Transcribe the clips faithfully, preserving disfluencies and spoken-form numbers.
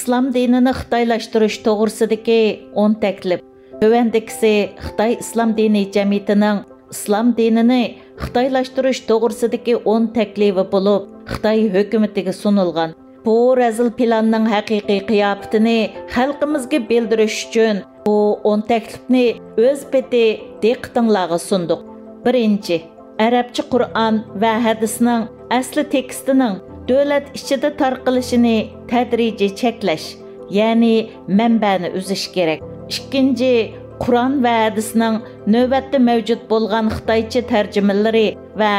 ئىسلام دىنىنى خىتايلاشتۇرۇش توغرىسىدىكى ئون تەكلىپ. تۆۋەندىكىسى خىتاي ئىسلام دىنىي جەمئىيىتىنىڭ ئىسلام دىنىنى خىتايلاشتۇرۇش توغرىسىدىكى ئون تەكلىپى بولۇپ، خىتاي ھۆكۈمىتىگە سۇنۇلغان. بۇ رەزىل پىلاننىڭ ھەقىقىي قىياپىتىنى خەلقىمىزگە بىلدۈرۈش ئۈچۈن، بۇ ئون تەكلىپنى ئۆز پېتى دىققىتىڭلارغا سۇندۇق. بىرىنچى، ئەرەبچە قۇرئان ۋە ھەدىسنىڭ ئەسلى تېكىستىنىڭ دۆلەت ئىچىدە تارقىلىشىنى تەدرىجىي چەكلەش، يەنى مەنبەنى ئۈزۈش كېرەك. ئىككىنچى، قۇرئان ۋە ھەدىسنىڭ نۆۋەتتە مەۋجۇت بولغان خىتايچە تەرجىمىلىرى ۋە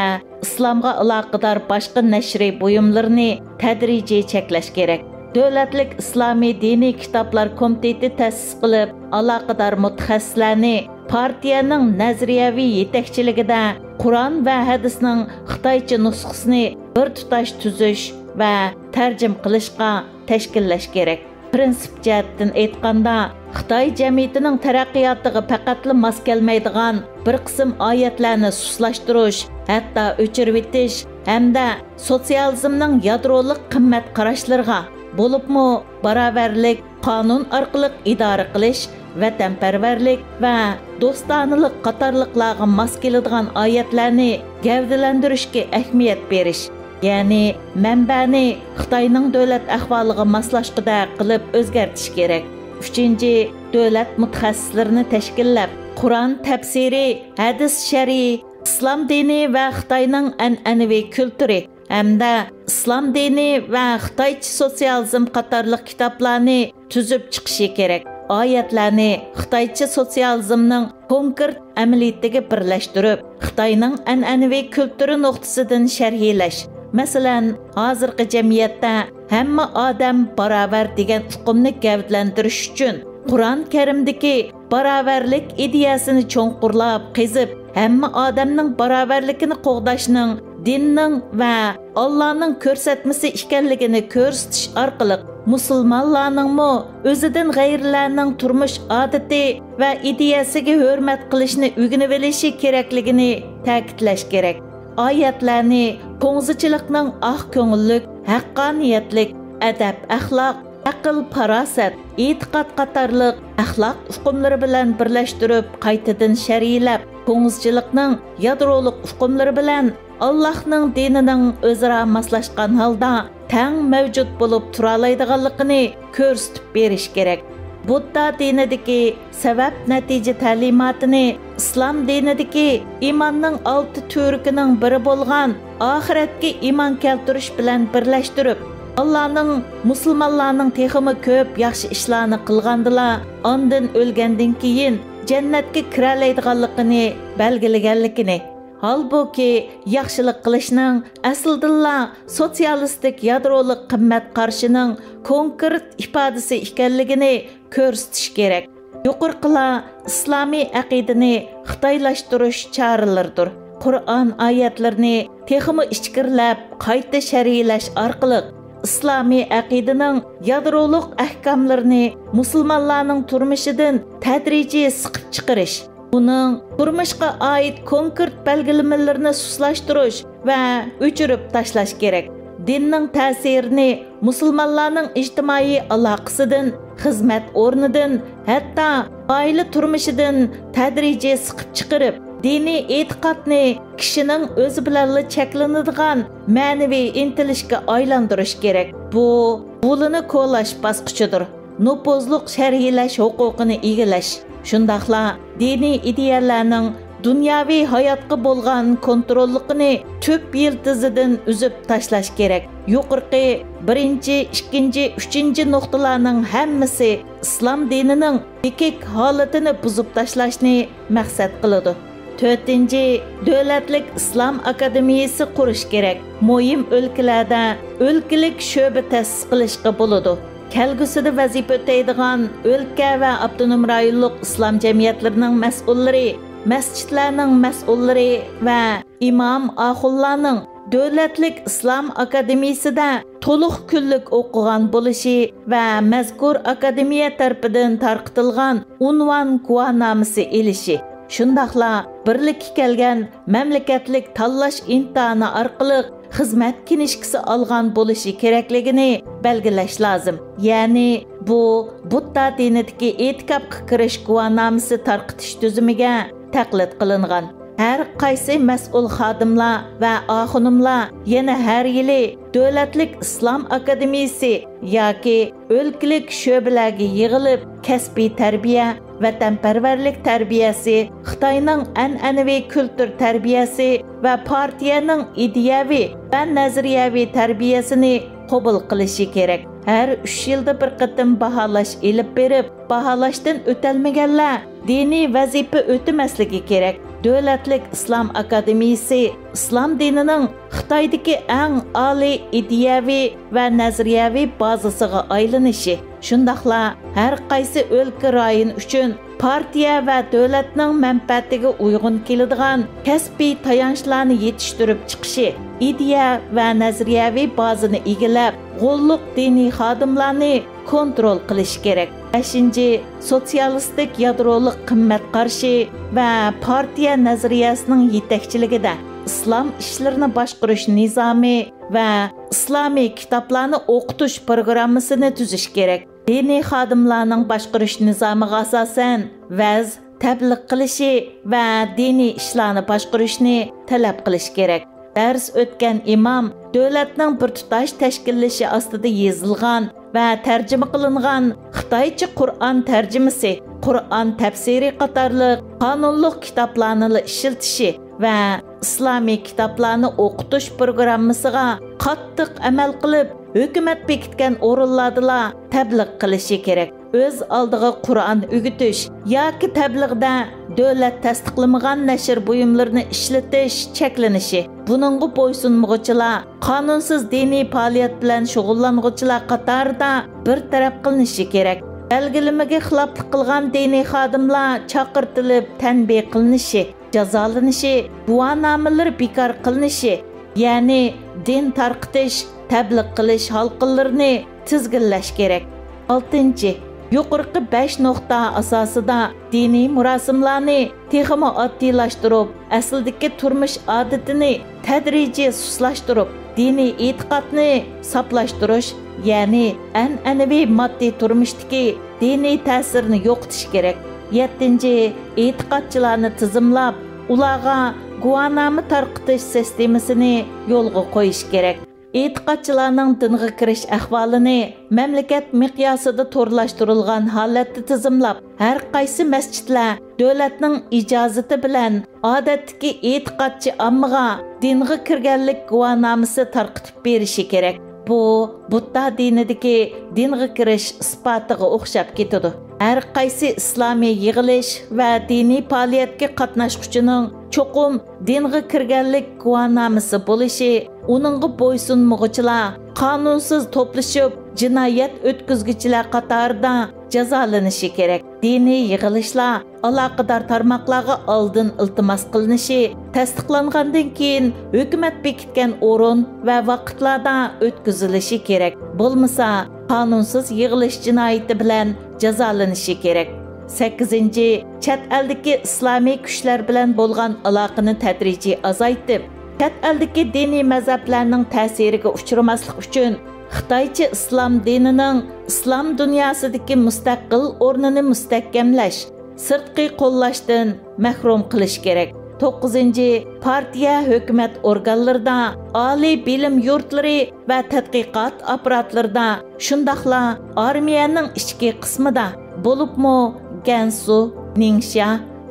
ئىسلامغا ئالاقىدار باشقا نەشرىي بۇيۇملىرىنى تەدرىجىي چەكلەش كېرەك. دۆلەتلىك ئىسلامىي دىنىي كىتابلار كومىتېتى تەسىس قىلىپ، ئالاقىدار مۇتەخەسسىسلەرنى پارتىيەنىڭ نەزەرىيەۋى يېتەكچىلىكىدە قۇرئان ۋە ھەدىسنىڭ خىتايچە نۇسخىسىنى بىر تۇتاش تۈزۈش ۋە تەرجىمە قىلىشقا تەشكىللەش كېرەك. پىرىنسىپ جەھەتتىن ئېيتقاندا، خىتاي جەمئىيىتىنىڭ تەرەققىياتىغا پەقەتلا ماس كەلمەيدىغان بىر قىسىم ئايەتلەرنى سۇسلاشتۇرۇش، ھەتتا ئۆچۈرۈۋېتىش ھەمدە سوتسىيالىزمنىڭ يادرولۇق قىممەت قاراشلىرىغا، بولۇپمۇ باراۋەرلىك، قانۇن ئارقىلىق ئىدارە قىلىش، ۋەتەنپەرۋەرلىك ۋە دوستانىلىق قاتارلىقلارغا ماس كېلىدىغان ئايەتلەرنى گەۋدىلەندۈرۈشكە ئەھمىيەت بېرىش، يەنى مەنبەنى خىتاينىڭ دۆلەت ئەھۋالىغا ماسلاشقۇدەك قىلىپ ئۆزگەرتىش كېرەك. ئۈچىنچى، دۆلەت مۇتەخەسسىسلىرىنى تەشكىللەپ، قۇرئان تەپسىرى، ھەدىس شەرھى، ئىسلام دىنى ۋە خىتاينىڭ ئەنئەنىۋى كۈلتۈرى ھەمدە ئىسلام دىنى ۋە خىتايچە سوتسىيالىزم قاتارلىق كىتابلارنى تۈزۈپ چىقىشى كېرەك. ئايەتلەرنى خىتايچە سوتسىيالىزمنىڭ كونكرېت ئەمەلىيىتىگە بىرلەشتۈرۈپ، خىتاينىڭ ئەنئەنىۋى كۈلتۈرى نۇقتىسىدىن شەرھلەش. مەسىلەن، ھازىرقى جەمئىيەتتە ھەممە ئادەم باراۋەر دېگەن ئۇقۇمنى گەۋدىلەندۈرۈش ئۈچۈن، قۇرئان كەرىمدىكى باراۋەرلىك ئىدىيەسىنى چوڭقۇرلاپ قېزىپ، ھەممە ئادەمنىڭ باراۋەرلىكىنى قوغداشنىڭ دىننىڭ ۋە ئاللانىڭ كۆرسەتمىسى ئىكەنلىكىنى كۆرسىتىش ئارقىلىق، مۇسۇلمانلارنىڭمۇ ئۆزىدىن غەيرىلەرنىڭ تۇرمۇش ئادىتى ۋە ئىدىيەسىگە ھۆرمەت قىلىشنى ئۆگىنىۋېلىشى كېرەكلىكىنى تەكىتلەش كېرەك. ئايەتلەرنى كوڭزىچىلىقنىڭ ئاق كۆڭۈللۈك، ھەققانىيەتلىك، ئەدەپ-ئەخلاق، ئەقىل-پاراسەت، ئېتىقاد قاتارلىق ئەخلاق ئۇقۇملىرى بىلەن بىرلەشتۈرۈپ قايتىدىن شەرھلەپ، كوڭزىچىلىقنىڭ يادرولۇق ئۇقۇملىرى بىلەن ئاللاھنىڭ دىنىنىڭ ئۆزئارا ماسلاشقان ھالدا تەڭ مەۋجۇت بولۇپ تۇرالايدىغانلىقىنى كۆرسىتىپ بېرىش كېرەك. بۇددا دىنىدىكى سەۋەب-نەتىجە تەلىماتىنى ئىسلام دىنىدىكى ئىماننىڭ ئالتە تۈۋرۈكىنىڭ بىرى بولغان ئاخىرەتكە ئىمان كەلتۈرۈش بىلەن بىرلەشتۈرۈپ، ئاللانىڭ مۇسۇلمانلارنىڭ تېخىمۇ كۆپ ياخشى ئىشلارنى قىلغاندىلا، ئاندىن ئۆلگەندىن كېيىن جەننەتكە كىرەلەيدىغانلىقىنى بەلگىلىگەنلىكىنى، ھالبۇكى، ياخشىلىق قىلىشنىڭ ئەسلىدىنلا سوتسىيالىستىك يادرولۇق قىممەت قارىشىنىڭ كونكرېت ئىپادىسى ئىكەنلىكىنى كۆرسىتىش كېرەك. يۇقىرىقىلار ئىسلامىي ئەقىدىنى خىتايلاشتۇرۇش چارىلىرىدۇر. قۇرئان ئايەتلىرىنى تېخىمۇ ئىچكىرىلەپ قايتا شەرھلەش ئارقىلىق، ئىسلامىي ئەقىدىنىڭ يادرولۇق ئەھكاملىرىنى مۇسۇلمانلارنىڭ تۇرمۇشىدىن تەدرىجىي سىقىپ چىقىرىش، ئۇنىڭ تۇرمۇشقا ئائىت كونكرېت بەلگىلىمىلىرىنى سۇسلاشتۇرۇش ۋە ئۆچۈرۈپ تاشلاش كېرەك. دىننىڭ تەسىرىنى مۇسۇلمانلارنىڭ ئىجتىمائىي ئالاقىسىدىن، خىزمەت ئورنىدىن، ھەتتا ئائىلە تۇرمۇشىدىن تەدرىجىي سىقىپ چىقىرىپ، دىنىي ئېتىقادنى كىشىنىڭ ئۆزى بىلەنلا چەكلىنىدىغان مەنىۋى ئىنتىلىشكە ئايلاندۇرۇش كېرەك. بۇ بۇلىنى كولاش باسقۇچىدۇر. نوپۇزلۇق شەرھلەش ھوقۇقىنى ئىگىلەش، شۇنداقلا دىنىي ئىدىيەلەرنىڭ دۇنياۋى ھاياتقا بولغان كونتروللۇقىنى تۈپ يىلتىزىدىن ئۈزۈپ تاشلاش كېرەك. يۇقىرىقى بىرىنچى، ئىككىنچى، ئۈچىنچى نۇقتىلارنىڭ ھەممىسى ئىسلام دىنىنىڭ بېكىك ھالىتىنى بۇزۇپ تاشلاشنى مەقسەت قىلىدۇ. تۆتىنچى، دۆلەتلىك ئىسلام ئاكادېمىيىسى قۇرۇش كېرەك. مۇھىم ئۆلكىلەردە ئۆلكىلىك شۆبە تەسىس قىلىشقا بولىدۇ. كەلگۈسىدە ۋەزىپە ئۆتەيدىغان ئۆلكە ۋە ئاپتونوم رايونلۇق ئىسلام جەمئىيەتلىرىنىڭ مەسئۇللىرى، مەسچىتلەرنىڭ مەسئۇللىرى ۋە ئىمام، ئاخۇنلارنىڭ دۆلەتلىك ئىسلام ئاكادېمىيىسىدە تولۇق كۈنلۈك ئوقۇغان بولۇشى ۋە مەزكۇر ئاكادېمىيە تەرىپىدىن تارقىتىلغان ئۇنۋان گۇۋاھنامىسى ئېلىشى، شۇنداقلا بىرلىككە كەلگەن مەملىكەتلىك تاللاش ئىمتىھانى ئارقىلىق خىزمەت كىنىشكىسى ئالغان بولۇشى كېرەكلىكىنى بەلگىلەش لازىم. يەنى بۇ بۇددا دىنىدىكى ئېتىكاپقا كىرىش گۇۋاھنامىسى تارقىتىش تۈزۈمىگە تەقلىد قىلىنغان. ھەر قايسى مەسئۇل خادىملار ۋە ئاخۇنۇملار يەنە ھەر يىلى دۆلەتلىك ئىسلام ئاكادېمىيىسى ياكى ئۆلكىلىك شۆبىلەرگە يىغىلىپ، كەسپىي تەربىيە، ۋەتەنپەرۋەرلىك تەربىيەسى، خىتاينىڭ ئەنئەنىۋى كۈلتۈر تەربىيەسى ۋە پارتىيەنىڭ ئىدىيەۋى ۋە نەزەرىيەۋى تەربىيەسىنى قوبۇل قىلىشى كېرەك. ھەر ئۈچ يىلدا بىر قېتىم باھالاش ئېلىپ بېرىپ، باھالاشتىن ئۆتەلمىگەنلەر دىنىي ۋەزىپە ئۆتىمەسلىكى كېرەك. دۆلەتلىك ئىسلام ئاكادېمىيىسى ئىسلام دىنىنىڭ خىتايدىكى ئەڭ ئالىي ئىدىيەۋى ۋە نەزەرىيەۋى بازىسىغا ئايلىنىشى، شۇنداقلا ھەر قايسى ئۆلكە رايون ئۈچۈن پارتىيە ۋە دۆلەتنىڭ مەنپەئەتىگە ئۇيغۇن كېلىدىغان كەسپىي تايانچلارنى يېتىشتۈرۈپ چىقىشى، ئىدىيە ۋە نەزەرىيەۋى بازىنى ئىگىلەپ، غوللۇق دىنىي خادىملارنى كونترول قىلىشى كېرەك. بەشىنچى، سوتسىيالىستىك يادرولۇق قىممەت قارىشى ۋە پارتىيە نەزەرىيەسىنىڭ يېتەكچىلىكىدە ئىسلام ئىشلىرىنى باشقۇرۇش نىزامى ۋە ئىسلامىي كىتابلارنى ئوقۇتۇش پروگراممىسىنى تۈزۈش كېرەك. دىنىي خادىملارنىڭ باشقۇرۇش نىزامىغا ئاساسەن، ۋەز، تەبلىغ قىلىشى ۋە دىنىي ئىشلارنى باشقۇرۇشنى تەلەپ قىلىش كېرەك. دەرس ئۆتكەن ئىمام دۆلەتنىڭ بىر تۇتاش تەشكىللىشى ئاستىدا يېزىلغان ۋە تەرجىمە قىلىنغان خىتايچە قۇرئان تەرجىمىسى، قۇرئان تەپسىرى قاتارلىق قانۇنلۇق كىتابلارنىلا ئىشلىتىشى ۋە ئىسلامىي كىتابلارنى ئوقۇتۇش پروگراممىسىغا قاتتىق ئەمەل قىلىپ، ھۆكۈمەت بېكىتكەن ئورۇنلاردىلا تەبلىغ قىلىشى كېرەك. ئۆز ئالدىغا قۇرئان ئۆگىتىش ياكى تەبلىغدە دۆلەت تەستىقلىمىغان نەشر بۇيۇملىرىنى ئىشلىتىش چەكلىنىشى، بۇنىڭغا بويسۇنمىغۇچىلار قانۇنسىز دىنىي پائالىيەت بىلەن شۇغۇللانغۇچىلار قاتارىدا بىر تەرەپ قىلىنىشى كېرەك. بەلگىلىمىگە خىلاپلىق قىلغان دىنىي خادىملار چاقىرتىلىپ تەنبىھ قىلىنىشى، جازالىنىشى، گۇۋاھنامىلىرى بىكار قىلىنىشى، يەنى دىن تارقىتىش، تەبلىغ قىلىش ھالقىلىرىنى تىزگىنلەش كېرەك. ئالتىنچى، يۇقىرىقى بەش نۇقتا ئاساسىدا دىنىي مۇراسىملارنى تېخىمۇ ئاددىيلاشتۇرۇپ، ئەسلىدىكى تۇرمۇش ئادىتىنى تەدرىجىي سۇسلاشتۇرۇپ، دىنىي ئېتىقادنى ساپلاشتۇرۇش، يەنى ئەنئەنىۋى ماددىي تۇرمۇشتىكى دىنىي تەسىرنى يوقىتىش كېرەك. يەتتىنچى، ئېتىقادچىلارنى تىزىملاپ، ئۇلارغا گۇۋاھنامە تارقىتىش سىستېمىسىنى يولغا قويۇش كېرەك. ئېتىقادچىلارنىڭ دىنغا كىرىش ئەھۋالىنى مەملىكەت مىقياسىدا تورلاشتۇرۇلغان ھالەتتە تىزىملاپ، ھەر قايسى مەسچىتلەر دۆلەتنىڭ ئىجازىتى بىلەن ئادەتتىكى ئېتىقادچى ئاممىغا دىنغا كىرگەنلىك گۇۋاھنامىسى تارقىتىپ بېرىشى كېرەك. بۇ بۇددا دىنىدىكى دىنغا كىرىش ئىسپاتىغا ئوخشاپ كېتىدۇ. ھەر قايسى ئىسلامىي يىغىلىش ۋە دىنىي پائالىيەتكە قاتناشقۇچىنىڭ چوقۇم دىنغا كىرگەنلىك گۇۋاھنامىسى بولۇشى، ئۇنىڭغا بويسۇنمىغۇچىلار قانۇنسىز توپلىشىپ جىنايەت ئۆتكۈزگۈچىلەر قاتارىدا جازالىنىشى كېرەك. دىنىي يىغىلىشلار ئالاقىدار تارماقلارغا ئالدىن ئىلتىماس قىلىنىشى، تەستىقلانغاندىن كېيىن ھۆكۈمەت بېكىتكەن ئورۇن ۋە ۋاقىتلاردا ئۆتكۈزۈلۈشى كېرەك. بولمىسا، قانۇنسىز يىغىلىش جىنايىتى بىلەن جازالىنىشى كېرەك. سەككىزىنچى، چەت ئەلدىكى ئىسلامىي كۈچلەر بىلەن بولغان ئالاقىنى تەدرىجىي ئازايتىپ، چەت ئەلدىكى دىنىي مەزھەپلەرنىڭ تەسىرىگە ئۇچرىماسلىق ئۈچۈن، خىتايچە ئىسلام دىنىنىڭ ئىسلام دۇنياسىدىكى مۇستەقىل ئورنىنى مۇستەھكەملەش، سىرتقى قوللاشتىن مەھرۇم قىلىش كېرەك. توققۇزىنچى، پارتىيە، ھۆكۈمەت ئورگانلىرىدا، ئالىي بىلىم يۇرتلىرى ۋە تەتقىقات ئاپپاراتلىرىدا، شۇنداقلا ئارمىيەنىڭ ئىچكى قىسمىدا، بولۇپمۇ گەنسۇ، نىڭشيا،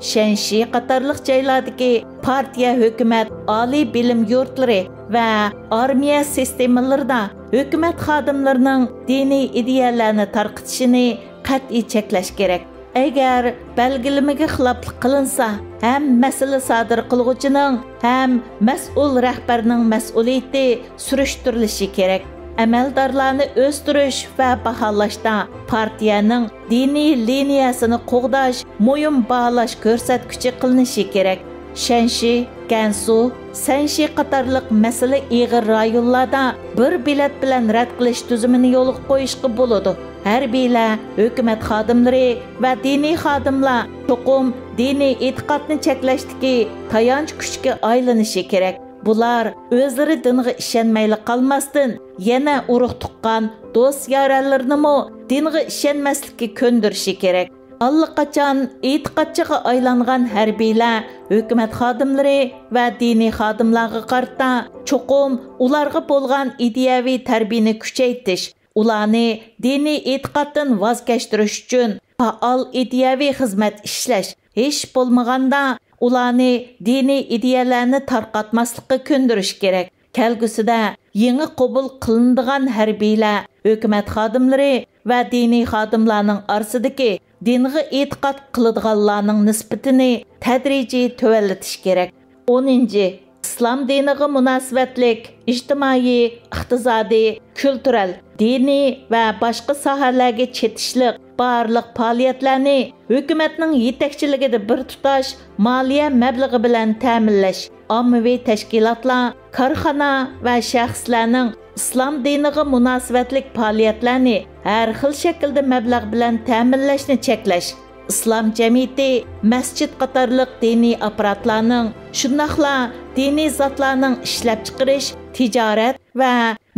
شەنشى قاتارلىق جايلاردىكى پارتىيە، ھۆكۈمەت، ئالىي بىلىم يۇرتلىرى ۋە ئارمىيە سىستېمىلىرىدا ھۆكۈمەت خادىملىرىنىڭ دىنىي ئىدىيەلەرنى تارقىتىشىنى قەتئىي چەكلەش كېرەك. ئەگەر بەلگىلىمىگە خىلاپلىق قىلىنسا، ھەم مەسىلە سادىر قىلغۇچىنىڭ، ھەم مەسئۇل رەھبەرنىڭ مەسئۇلىيىتى سۈرۈشتۈرۈلۈشى كېرەك. ئەمەلدارلارنى ئۆستۈرۈش ۋە باھالاشتا پارتىيەنىڭ دىنىي لىنىيەسىنى قوغداش مۇھىم باھالاش كۆرسەتكۈچى قىلىنىشى كېرەك. شەنشى، گەنسۇ، سەنشى قاتارلىق مەسىلە ئېغىر رايونلاردا بىر بېلەت بىلەن رەت قىلىش تۈزۈمىنى يولغا قويۇشقا بولىدۇ. ھەربىيلەر، ھۆكۈمەت خادىملىرى ۋە دىنىي خادىملار چوقۇم دىنىي ئېتىقادنى چەكلەشتىكى تايانچ كۈچكە ئايلىنىشى كېرەك. بۇلار ئۆزلىرى دىنغا ئىشەنمەيلا قالماستىن، يەنە ئۇرۇق-تۇغقان، دوست-يارەنلىرىنىمۇ دىنغا ئىشەنمەسلىككە كۆندۈرۈشى كېرەك. ئاللىقاچان ئېتىقادچىغا ئايلانغان ھەربىيلەر ھۆكۈمەت خادىملىرى ۋە دىنىي خادىملارغا قارىتا چوقۇم ئۇلارغا بولغان ئىدىيەۋى تەربىيەنى كۈچەيتىش، ئۇلارنى دىنىي ئېتىقادتىن ۋاز كەچتۈرۈش ئۈچۈن پائال ئىدىيەۋى خىزمەت ئىشلەش، ھېچ بولمىغاندا ئۇلارنى دىنىي ئىدىيەلەرنى تارقاتماسلىققا كۆندۈرۈش كېرەك. كەلگۈسىدە يېڭى قوبۇل قىلىنىدىغان ھەربىيلەر ھۆكۈمەت خادىملىرى ۋە دىنىي خادىملارنىڭ ئارىسىدىكى دىنغا ئېتىقاد قىلىدىغانلارنىڭ نىسبىتىنى تەدرىجىي تۆۋەنلىتىش كېرەك. ئونىنچى، ئىسلام دىنىغا مۇناسىۋەتلىك ئىجتىمائىي، ئىقتىسادىي، كۈلتۈرەل، دىنىي ۋە باشقا ساھەلەرگە چېتىشلىق بارلىق پائالىيەتلەرنى ھۆكۈمەتنىڭ يېتەكچىلىكىدە بىر تۇتاش مالىيە مەبلىغى بىلەن تەمىنلەش، ئاممىۋى تەشكىلاتلار، كارخانا ۋە شەخسلەرنىڭ ئىسلام دىنىغا مۇناسىۋەتلىك پائالىيەتلەرنى ھەر خىل شەكىلدە مەبلەغ بىلەن تەمىنلەشنى چەكلەش، ئىسلام جەمئىيىتى، مەسچىت قاتارلىق دىنىي ئاپپاراتلارنىڭ، شۇنداقلا دىنىي زاتلارنىڭ ئىشلەپچىقىرىش، تىجارەت ۋە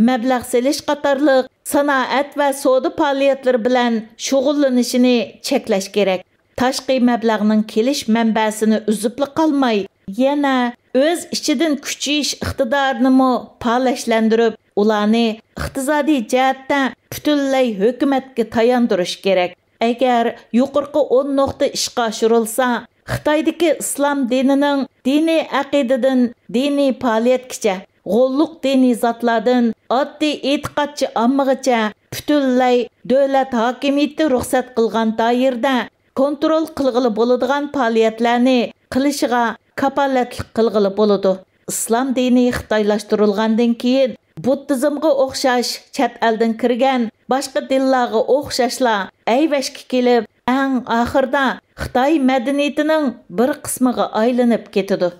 مەبلەغ سېلىش قاتارلىق سانائەت ۋە سودا پائالىيەتلىرى بىلەن شۇغۇللىنىشىنى چەكلەش كېرەك. تاشقى مەبلەغنىڭ كېلىش مەنبەسىنى ئۈزۈپلا قالماي، يەنە ئۆز ئىچىدىن كۈچىيىش ئىقتىدارىنىمۇ پائاللاشلاندۇرۇپ، ئۇلارنى ئىقتىسادىي جەھەتتە پۈتۈنلەي ھۆكۈمەتكە تاياندۇرۇش كېرەك. ئەگەر يۇقىرىقى ئون نۇقتا ئىشقا ئاشۇرۇلسا، خىتايدىكى ئىسلام دىنىنىڭ دىنىي ئەقىدىدىن دىنىي پائالىيەتكىچە، غوللۇق دىنىي زاتلاردىن ئاددىي ئېتىقادچى ئاممىغىچە پۈتۈنلەي دۆلەت ھاكىمىيىتى رۇخسەت قىلغان دائىرىدە كونترول قىلغىلى بولىدىغان پائالىيەتلەرنى قىلىشىغا كاپالەتلىك قىلغىلى بولىدۇ. ئىسلام دىنى خىتايلاشتۇرۇلغاندىن كېيىن، بۇددىزمغا ئوخشاش چەت ئەلدىن كىرگەن باشقا دىنلارغا ئوخشاشلا ئەيۋەشكە كېلىپ، ئەڭ ئاخىرىدا خىتاي مەدەنىيىتىنىڭ بىر قىسمىغا ئايلىنىپ كېتىدۇ.